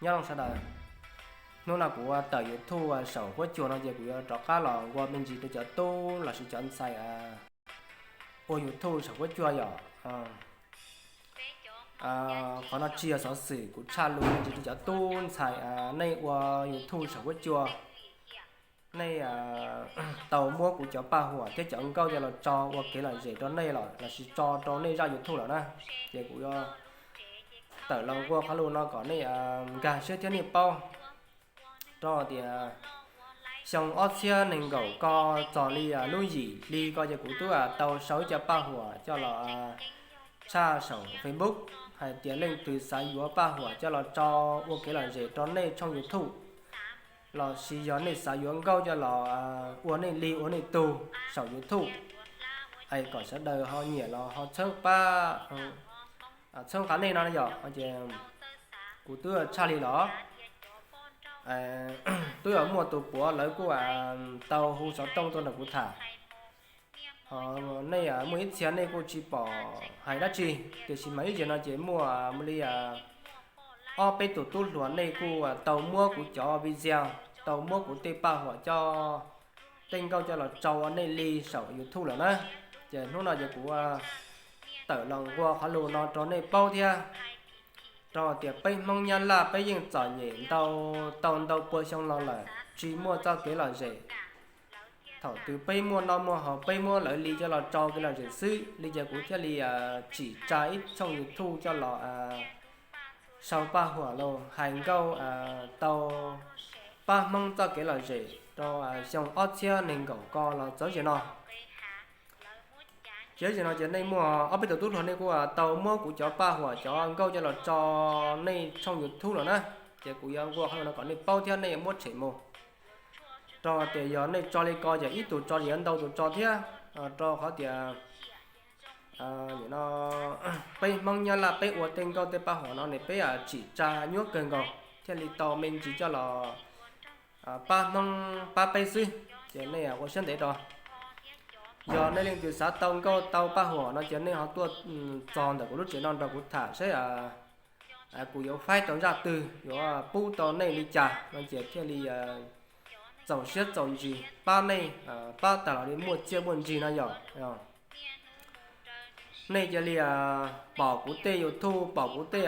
Nyob zoo sawv daws, hnub no kuv tawm YouTube saum huab cua no ces kuv yuav rov qab los nqua me ntsis rau cov tub lossis cov ntxhais ua YouTube saum huab cua yom. Qhov no tsis yog xov xwm, kuv tshaj lus me ntsis rau cov tub ntxhais nej ua YouTube saum huab cua, nej tau muab kuv cov paj huam thiab cov nkauj coj los tso ua kev lom zem rau nej los lossis tso rau nej zaj YouTube lawm na, ces kuv yuav tawm los nqua qhov lus no kom nej nkag siab thiab nej paub. Rau tias xyoo ob txhiab nees nkaum ko txog li lub yim hli ko ces kuv twb tau sau ib co paj huam coj los tshaj saum Facebook hais tias leej twg xav yuav paj huam coj los tso ua kev lom zem rau nej tshooj YouTube, lossis yog nej xav yuav nkauj coj los ua nej li ua nej tug saum YouTube, es kom sawv daws ho nyiam los ho txhawb pab, txhawb nqa nej no yom. Ces kuv twb tshaj li los twb muaj tus puav lawv kuj tau hu xov tooj tuaj nrog kuv tham. Ho nej muaj ib txhia nej kuj tsis pom hais dab tsi, tiam sis mas ib zaug no ces muaj li ob peb tus tub hluas nej kuj tau muab kuv cov video, tau muab kuv tej paj huam coj, tej nkauj coj los tso ua nej li saum YouTube lawm na. Ces hnub no ces kuv tawm los nqua qhov lus no rau nej paub thiab, rau tias peb Hmoob Nyab Laj peb yeej txom nyem ntau, tau ntau pua xyoo los lawm tsis muaj txoj kev lom zem. Thaum twg peb muaj noj muaj haus peb muab lawv li coj los tso kev lom zem xwb li, ces kuv thiaj li tsim tsa ib tshooj YouTube coj los sau paj huam los hais nkauj tau pab Hmoob txoj kev lom zem rau xyoo ob txhiab nees nkaum ko los txog zaum no. Ces zaum no ces nej muaj ob peb tus tub hluas nej kuj tau muab kuv cov paj huam cov nkauj coj los tso nej tshooj YouTube los na, ces kuv yuav nqua qhov no kom nej paub thiab nej muab tshem mus. Rau tias yog nej tso li ko ces ib tus tso ces yuav ntau tus tso thiab, rau qhov tias peb Hmoob Nyab Laj peb ua tej nkauj tej paj huam no ne peb tsim tsa nyuaj kawg nkaus thiaj li tau me ntsis coj los pab Hmoob pab peb xwb. Ces nej ua siab ntev rau. Yog nej leej twg xav tau nkauj tau paj huam no ces nej ho tuaj txog ntawm kuv lub tsev no nrog kuv tham seb kuv yuav faib tau zaj twg, yuav pub tau nej li cas no ces thiaj li txaus siab txaus ntsws pab nej, pab tag los li muaj txiaj muaj ntsig no yom. Nej cia li pom kuv tej YouTube, pom kuv tej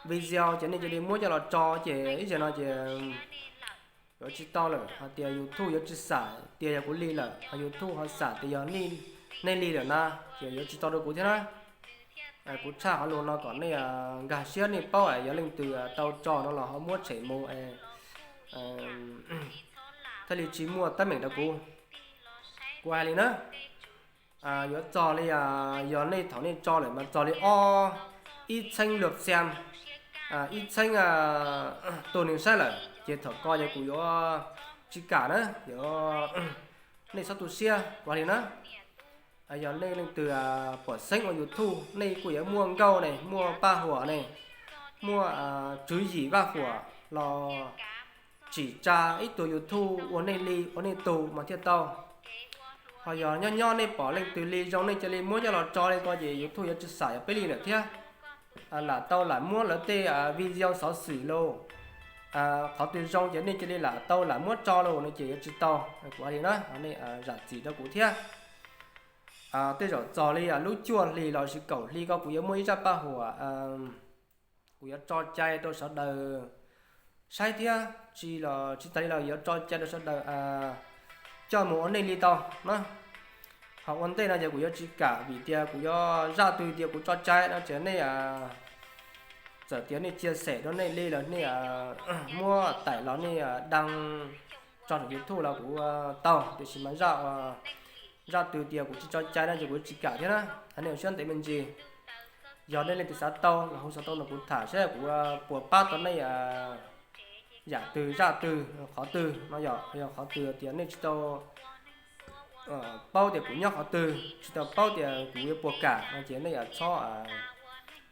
video ces nej cia li muab coj los tso ces ib zaug no ces yuav tsis tau lawm, hais tias YouTube yuav tsis xam tias yog kuv li lawm, ho YouTube ho xam tias yog nej li lawm na, ces yuav tsis tau rau kuv thiab na. Kuv tshaj qhov lus no kom nej nkag siab nej paub, yog leej twg tau tso no los ho muab tshem mus, thiaj li tsis muaj teeb meem rau kuv. Kuv hais li na, yuav txog li, yog nej thaum nej tso lawm mas txog li ob, ib txheeb lub xees, ib txheeb tus neeg saib lawm ces thaum ko ces kuv yuav tsis kam na, yuav, nej txhob tu siab, kuv hais li na. Yog nej leej twg pom xeeb ua YouTube, nej kuj yuav muaj nkauj ne, muaj paj huam ne, muaj tswv yim vaj huam los tsim tsa ib tug YouTube ua nej li ua nej tug mas thiaj tau. Ho yog nyob nyob nej pom leej twg li zoo nej cia li muab coj los tso li ko ces YouTube yuav tsis xam yog peb li lawm thiab. Lam tau lam muab lawv tej video xov xwm lauj, qhov twg zoo ces nej cia li lam tau lam muab tso lauj no ces yuav tsis tau. Kuv hais li na, nej zam txim rau kuv thiab. Tej zaum txog li lub cuaj hli lossis kaum hli ko kuv yuav muaj ib zaj paj huam, kuv yuav tso cai rau sawv daws saib thiab, tsis los tsis tas li los yuav tso cai rau sawv daws coj mus ua nej li tau na. Ho ua ntej no ces kuv yuav tsis kam vim tias kuv yuav zaj twg tias kuv tso cai no ces nej txawm tias nej chia sẻ rau nej li los nej muab taim los nej đăng tso saum YouTube los kuv tau, tiam sis mas zaj, zaj twg tias kuv tsis tso cai no ces kuv yuav tsis kam thiab na. Nej ua siab ntev me ntsis. Yog nej leej twg xav tau los hu xov tooj nrog kuv tham seb kuv puas pab tau nej yam twg zaj twg qhov twg no yom. Yog qhov twg tias nej tsis tau paub tias kuv nyob qhov twg, tsis tau paub tias kuv yuav puas kam no ces nej txhob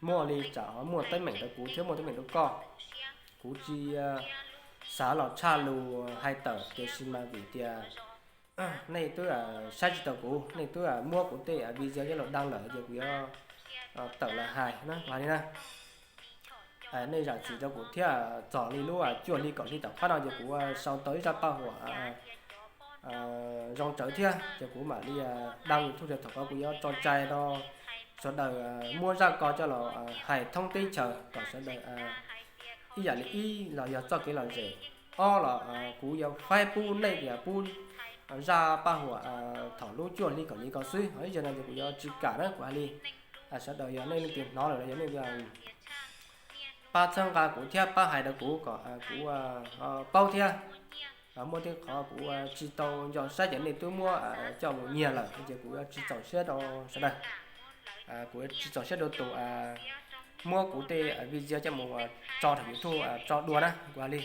muaj li, tsam ho muaj teeb meem rau kuv thiab muaj teeb meem rau koj. Kuv tsis xav los tshaj lus hais tawm, tiam sis mas vim tias nej twb saib tsis taus kuv, nej twb muab kuv tej video coj los đăng lawm ces kuv yuav tawm los hais na, hais li na. nej zam txim rau kuv thiab. Txog li lub cuaj hli kaum hli tom qab no ces kuv sau tau ib zaj paj huam zoo tsawv thiab ces kuv mam li dab YouTube rau thaum ko kuv yuav tso cai rau sawv daws muab zaj ko coj los hais thoob teb chaws kom sawv daws ib yam li ib los yog txoj kev lom zem, ob los kuv yuav faib pub nej tias pub zaj paj huam thaum lub cuaj hli kaum hli ko xwb. Ib zaug no ces kuv yuav tsis kam na kuv hais li, sawv daws yog nej leej twg hnov lawm los yog nej pab txhawb nqa kuv thiab pab hais rau kuv kom kuv paub thiab. Muaj tej qhov kuv tsis tau nco saib ces nej twb muab coj mus nyiag lawm ces kuv yuav tsis txaus siab rau sawv daws. Kuv tsis txaus siab rau tus muab kuv tej video coj mus tso rau YouTube tso dua na kuv hais li.